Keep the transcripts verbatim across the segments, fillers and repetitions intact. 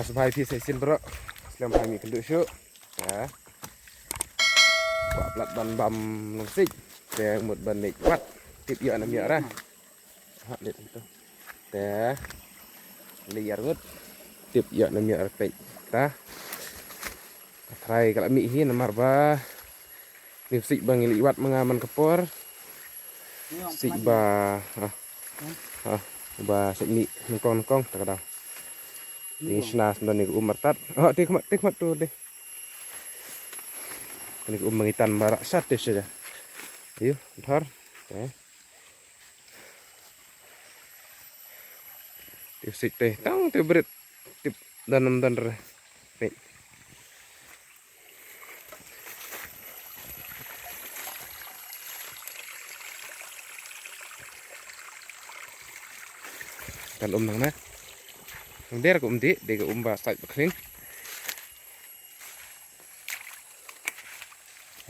Sngewbha ïa phi sa shisien baroh. Sngewbha ïa phi kynduh shuh. Te kwah palat ban bam nongsiej. Te mut ban leit wad. Tip ïoh ne ym ïoh re. Ha, leit tu. Te leit ïa ngut. Tip ïoh ne ym ïoh re peit. Ta. Trai ka la mih hi namar ba ngi siej ba ngi leit wad ma nga man ka por. Siej ba, ah, ah, ba siej mih nyngkong nyngkong ta ka daw. Ding shna sndon ni ka um artat. Oh, te khmat, te khmat tu de. Kane ka um ba ngi tan ba rah sat te sha. Ayu, dhor. Te. Te siej te tang te bret. Tip dan nam dan re. Peit. Kan um nang na. Nang der ka um di, de ka um ba sait ba khlin.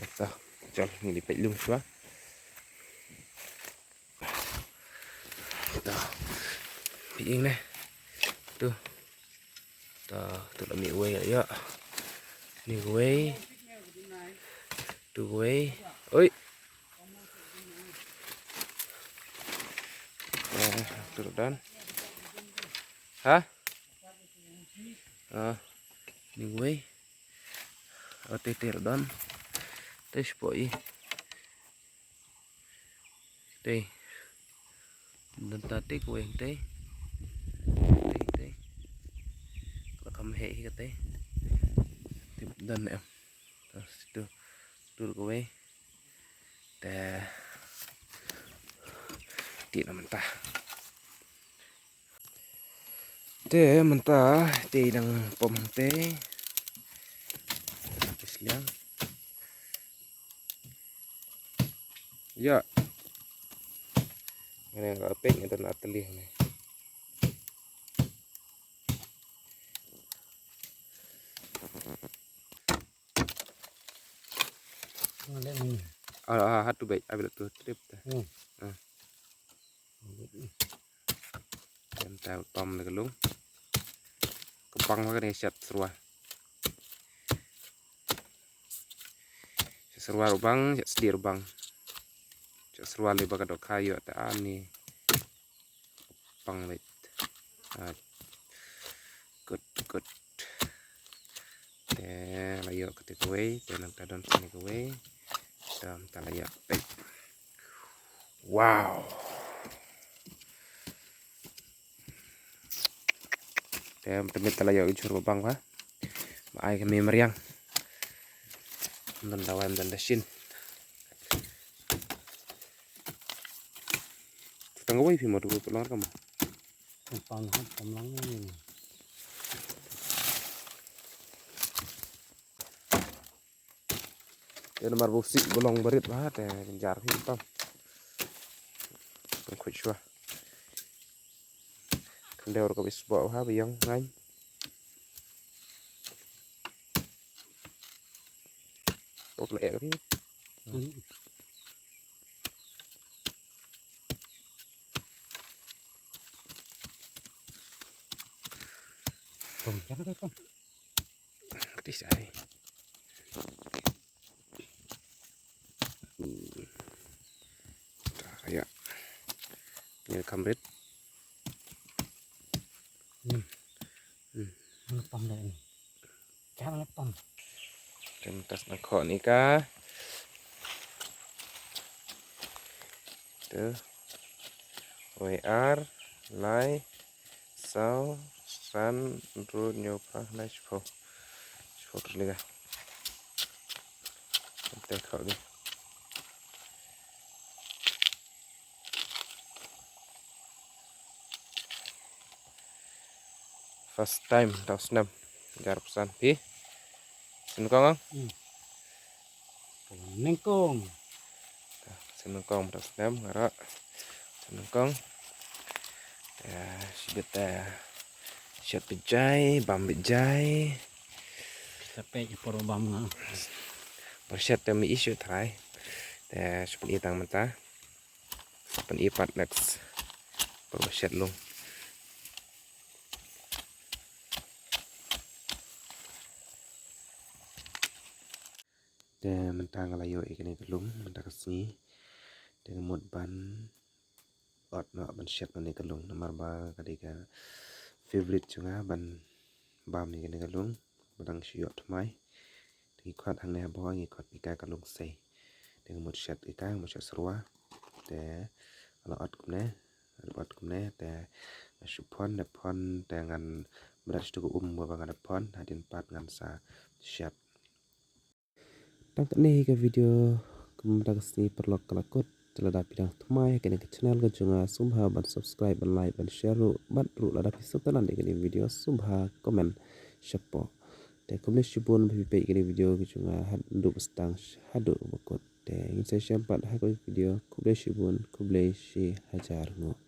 Ata, jal ngi di peit lum shuwa. Ta. Peit ing ne. Tu. Ta, tu la mih wei ïa. Ni wei. Tu wei. Oi. Ah, tu don. Ha? Ah, ni wei. Ate te don. Te spoi. Te. Don ta te ko weng te. Te, te. Ka kham heh hi ka te. Te don em. Ta situ. Tur ko wei. Te. Ti na mynta. Te mynta te dang pom te. Te sliang. Ïa. Ngane nga pek ngane na teli ne. Ngane ni. Ah, ah, hatu baik, abil tu trip ta. Hmm. Ah. Kan ta tom le kalung. Ka bang ma kane shat srwa. Shat srwa ruh bang, shat sdi ruh bang. Shat srwa le ba ka dohkha ïoh ta ani. Bang wait. Ah. Good, good. Te la ïoh kata kawei, te nangta don kane kawei. Te nangta la ïoh. Ei. Wow. Te mynta mynta la ïoh ka jhur ba bang ba. Ba ai ka mei mariang. Ym don dawai, ym don da shin. Tang kawei phi mo tu ka long ka mo. Pam ha, pam lang ni. Te namar ba u sih ba long barit ba te jar hi pam. Pam khuid shwa. Khyndew ruh ka ba isbok ha ba ïong ngain. Tok leh ka phi. Hmm. Pam, jangan pam. Kati sai. Hmm. Ta, ïa. Ni kamrit. Hmm. Hmm. Mana pam dah ni? Jangan pam. Kan tas na kho ni ka. Tu. Wei ar, lai, saw, san, hynriew, hynñiew, phra, lai, shiphew. Shiphew tylli ka. Te kho ki. First time tau snem. Jar phew san phi. Sngewkong ang? Hmm. Nyngkong. Sngewkong, mrad snem nga ruh. Sngewkong. Te shu bit te shet bit jai, bam bit jai. Sa peit por bam nga. Por shet te mi issue try. Te shu pyni tang mynta. Pyni pat next. Por shet lung. Te mynta nga la ïoh ïa kane ka lung mynta ka sngi. Te nga mut ban ot noh ban shet noh ïa kane ka lung namar ba ka dei ka favorite jong nga ban bam ïa kane ka lung. Ba dang shu ïoh thymmai. Te ngi khot hangne ha bhoi ngi khot ïa ka lung sei. Te nga mut shet ïa ka, nga mut shet syrwa. Te nga la ot kumne, nga la ot kumne te nga shu phon, te phon te ngan mrad shu ka um ba ngan phon, hadien pat ngan sa shet. Tang katne hi ka video kumta ka sngi paralok ka la kut. Te lada phi dang thymmai ha kane ka channel ka jong nga sngewbha ban subscribe, ban like, ban share ruh, bad ruh lada phi sngewtynnat ïa kane ka video sngewbha comment shapoh. Te khublei shibun ba phi peit ïa kane ka video ka jong nga naduh ba sdang haduh ba kut. Te ngin sa ïashem pat ha kawei ka video. Khublei shibun, khublei shihajar nguh.